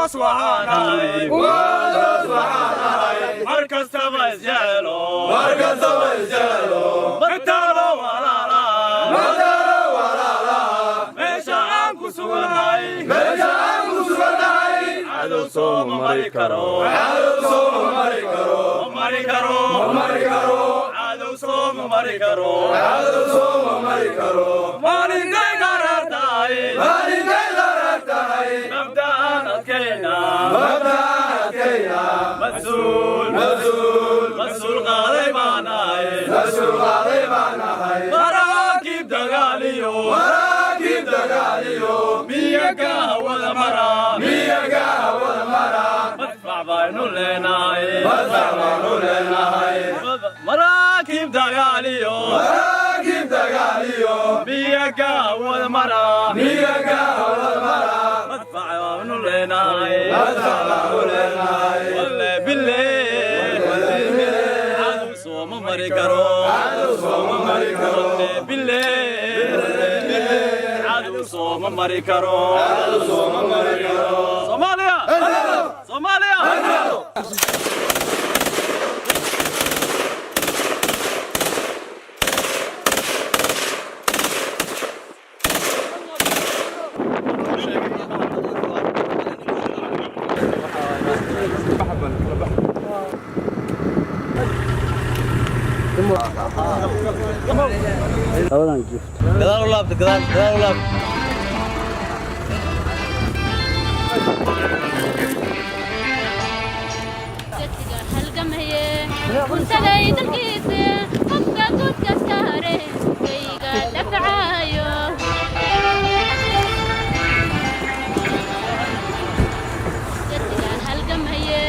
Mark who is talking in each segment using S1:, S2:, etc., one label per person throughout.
S1: Kumandoos waxaan ahay, mar kastaba isjecelo, mataalo walaala. Meesha aan ku suganahay cadow sooma mari karo, ma mari karo, cadow sooma mari karo. Maalintay qaraar tahay mabda'an adkayna, mas-uul mas-uul qaaday baan ahay. Maraakiib dagaaliyo miyaga hawada mara, madfac baynu leenahay. Maraakiib dagaaliyo miyaga hawada mara, madfac baynu leenahay. Walle bille, cadow sooma mari karo. Walle bille, cadow sooma mari karo. Soomaaliya, Soomaaliya.
S2: Gadaal u laabta, gadaal, gadaal u laabta.
S3: Jadkiga halgamaye kuntaday dalkiise, qofka guudka saare kayga dafcayo. Jadkiga halgamaye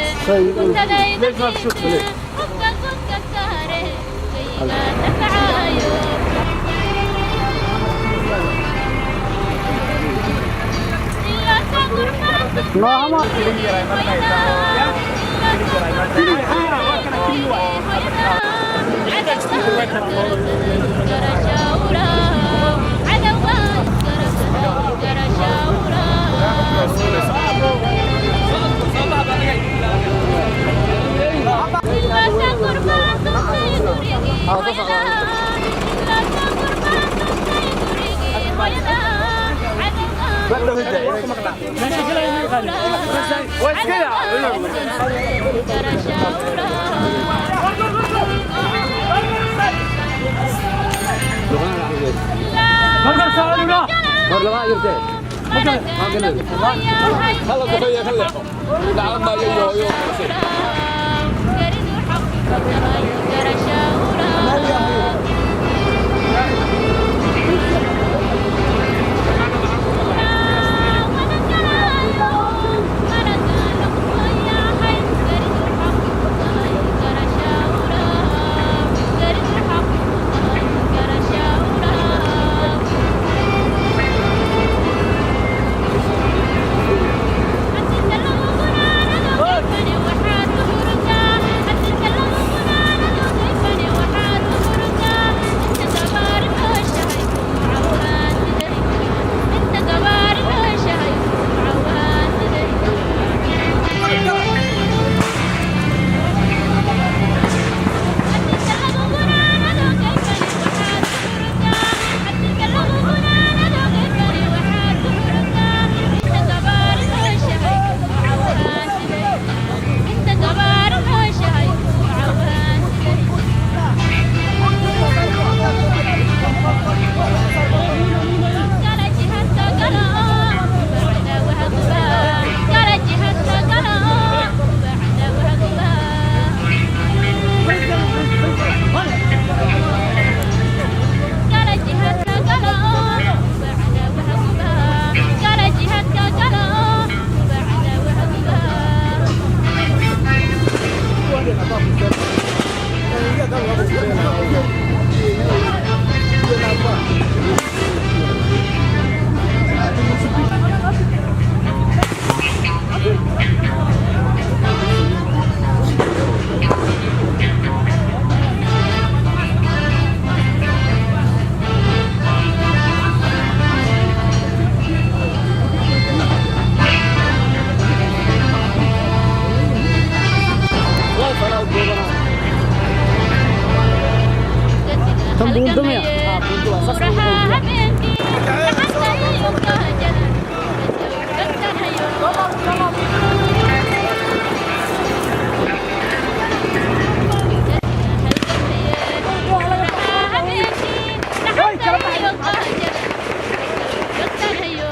S3: kuntaday dalkiise, qofka guudka saare kayga dafcayo. Halgamaye buraha habeenkii gacanta iyo gaajada gantanayo. Buraha habeenkii gacanta iyo gaajada gantanayo.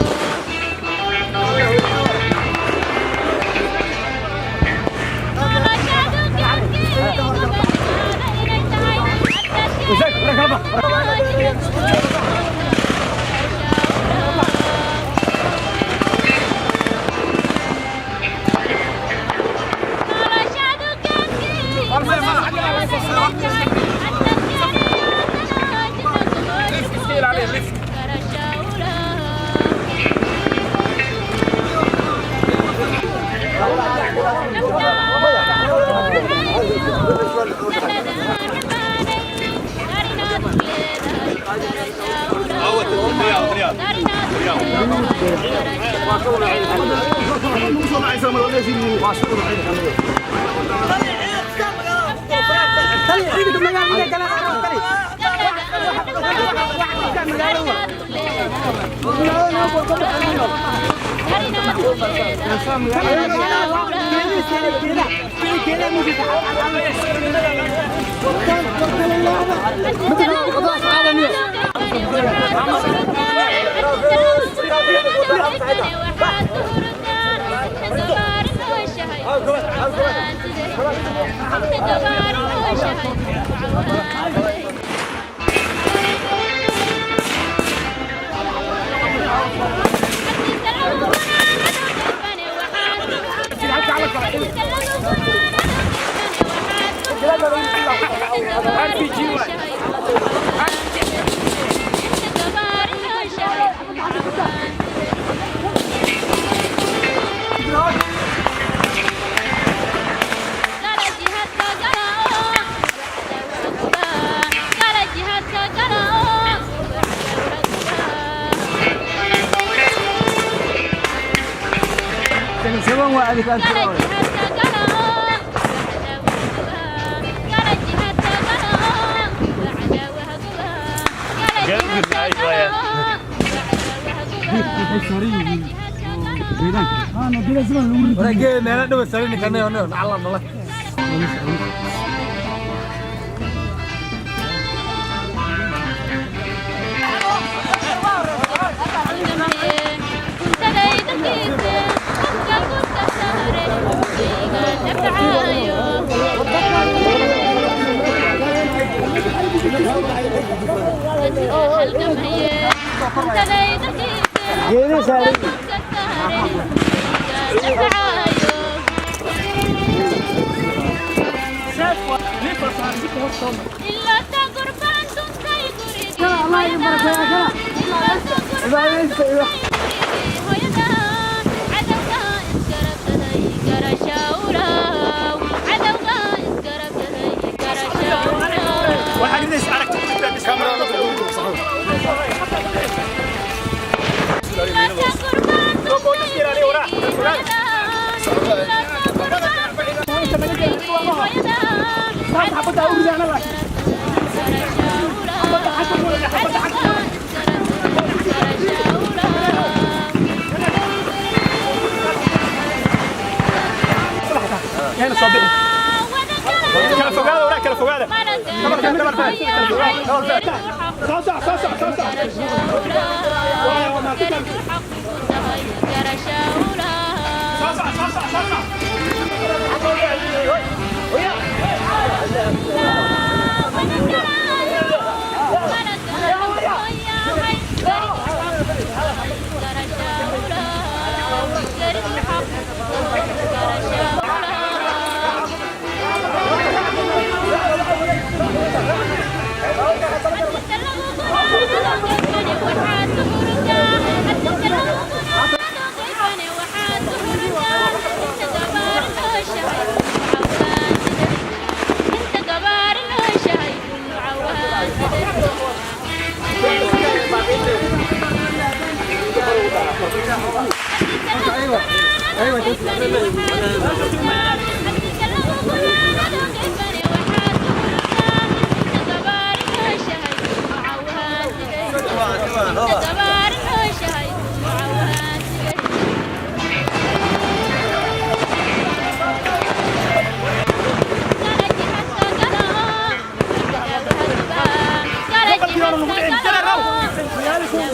S1: Yaanu nagu dhicin jareer,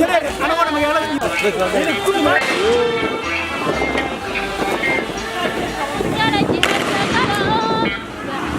S1: jareer anagona magaalada iyo kulli.